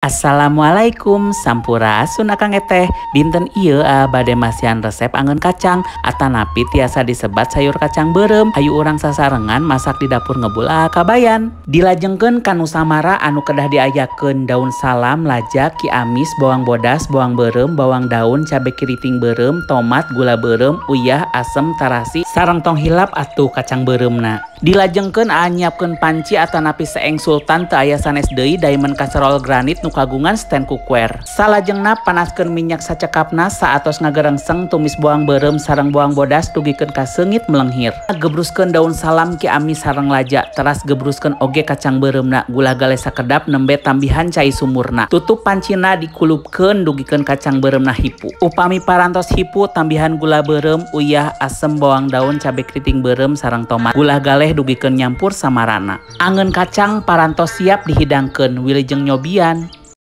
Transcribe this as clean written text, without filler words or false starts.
Assalamualaikum sampurasun akang eteh. Dinten ieu bade masihan resep angeun kacang atanapi tiasa disebat sayur kacang beureum. Hayu urang sasarengan masak di dapur ngebul kabayan. Dilajengkeun ka nu samara anu kedah diayakeun daun salam, laja, kiamis, bawang bodas, bawang beureum, bawang daun, cabe keriting beureum, tomat, gula beureum, uyah, asem, tarasi, sareng tong hilap atuh kacang beureumna. Dilajengkeun nyiapkeun panci atanapi seeng sultan teu aya sanes deui diamond casserole granit nu kagungan stand cookware. Salajengna panaskeun minyak sacekapna saatos ngagerengseng tumis bawang beureum sareng bawang bodas dugikeun ka seungit melenghir. Gebruskeun daun salam kiamis sareng laja, teras gebruskeun oge kacang beureumna, gula gale sakedap nembe tambihan cai sumurna. Tutup pancina dikulupkeun dugikeun kacang beureumna hipu. Upami parantos hipu tambihan gula beureum, uyah, asem, bawang daun, cabe keriting beureum sareng tomat. Gula galeh dugikeun nyampur samarana. Angeun kacang parantos siap dihidangkeun, wilujeng nyobian.